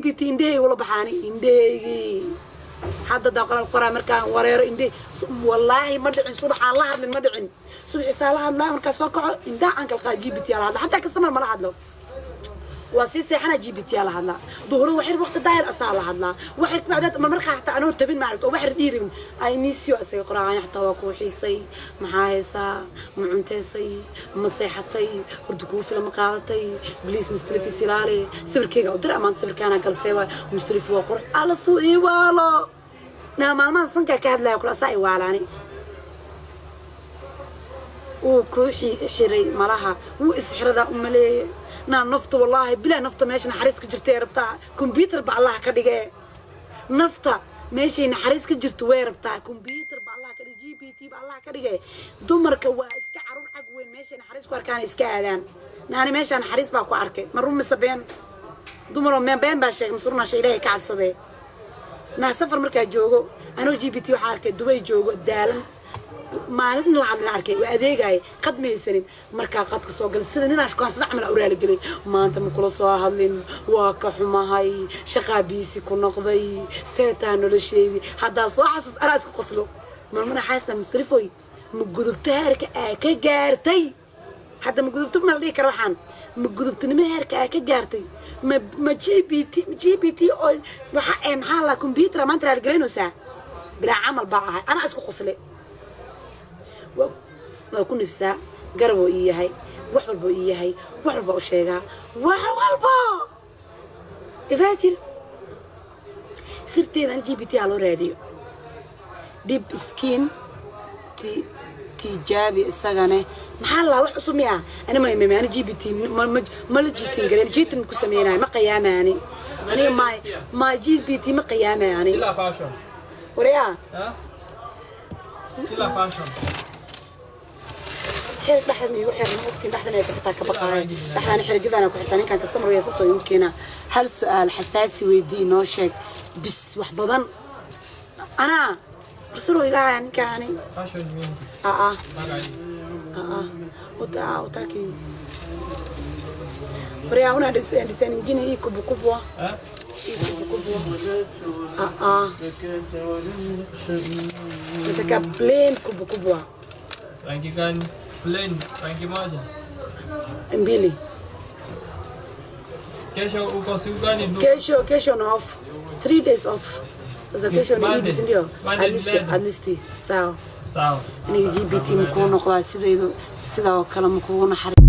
GPT indhahayga ula baxaani, indhahaygii hadda daa qoraal qoraa markaan wareero indhe. Wallaahi ma dhicin subaxaan la hadlin, ma dhicin subaxiisaa la hadlaa. Markaa soo kaco, indhaha aan kala qaada, GPT aa la hadla. Xataa customer mala hadlo, waa sii seexana, GPT aa la hadlaa. Duhurada waxyar waqti daahir asaa la hadlaa. Waxyar kabacdeed ma markaa xataa anoo tabin maaragta oo waxyar dhiirin ay niisiyo asaga qoraan. Xataa waa kuu xiisay, maxaa haysaa? Ma cunteysay? Ma seexatay? Horta kuu fila ma qaadatay? Please Mustalif isilaale, sawirkeyga u dir amaanta, sawirkaana galsee waay. Mustalif waa qurux alla suu ii waalo naa. Maalmahan sankaa ka hadlaya kula asaa i waalaani. Wuu kuu xiray malaha, wuu isxiradaa u maleeye naa. Nafta wallaahi bilaa, nafta meesha naxariis ka jirtay rabtaa. Computer ba Allah ka dhigee, nafta meeshay naxariis ka jirto way rabtaa. Computer ba Allah ka dhige, GPT ba Allah ka dhigee. Dumarka waa iska carruur cag weyn, meeshay naxariis ku arkaan iska aadaan. Naani meeshaa naxariis baa ku arkay. Ma run mise been? Dumaroo meen been baa sheegay mise runaa sheegay? Ilaahay ka cabsadee. Naa safar markaa joogo anoo GPT waxaa arkay Dubay joogo, daalan, maalin la hadlin arkay, waa adeegaya, qad maysanin. Markaa qadka soo galay, sida ninaa shukaansan camal aa u raaligelay. Maanta ma kula soo hadlin, waa ka xumahay, shaqaa busy ku noqday, seetaa nolosheedii. Haddaa soo xasuus anaa isku qoslo. Marmana xaastaa Mustalifoy, ma gudubto heerka aa ka gaartay hadda? Ma gudubto ma la dhihi kara waxaan? Ma gudubtinimo heerka aa ka gaartay? Ma GPT GPT oo waxa ee maxaa la computer maanta raaligelaynaysaa? Bilaa camal baa ahay, anaa isku qosle. Waa ku nifsaa, garaboo ii yahay, wax walboo ii yahay, wax walba u sheegaa, wax walbo ifaajir sirteedana GPT ha loo raadiyo. Deep skin tijaabi isagane. Maxaa la wax cusub miya? Ani ma ma ani GPT ma la cheating gareyn, cheating ku sameynayo, ma qiyaamaani aniga. Ma GPT ma qiyaamaani. Kila fashion. Waryaa. Huh? Kila fashion. Xirig dhexda ma igu xiran ogtiin? Dhexdan ay ku xitaa ka baqaaya, dhexdaan xirigadaan ku xirtaa. Ninkan customer weya soo igu keenaa. Hal su-aal xasaasi weydii, noo sheeg bis. Wax badan anaa rasul ilaahay ninkaani. Fashion mingi. Aa. Bagay. Aa, utaki waryaa, una design ingine hii kubwa kubwa. Huh? Hii kubwa kubwa. Aa, nataka plain kubwa kubwa. Rangi gani? Plain, rangi moja. Mbili. Kesho uko siku gani du? Kesho na off, 3 days off. Sasa kesho ni Monday. Idi, si ndio? Monday. At least. Leda. At least, sawa. Sawa. Aniga GPT makuu noqdaa sidaydu sidaa oo kale makugu naxari.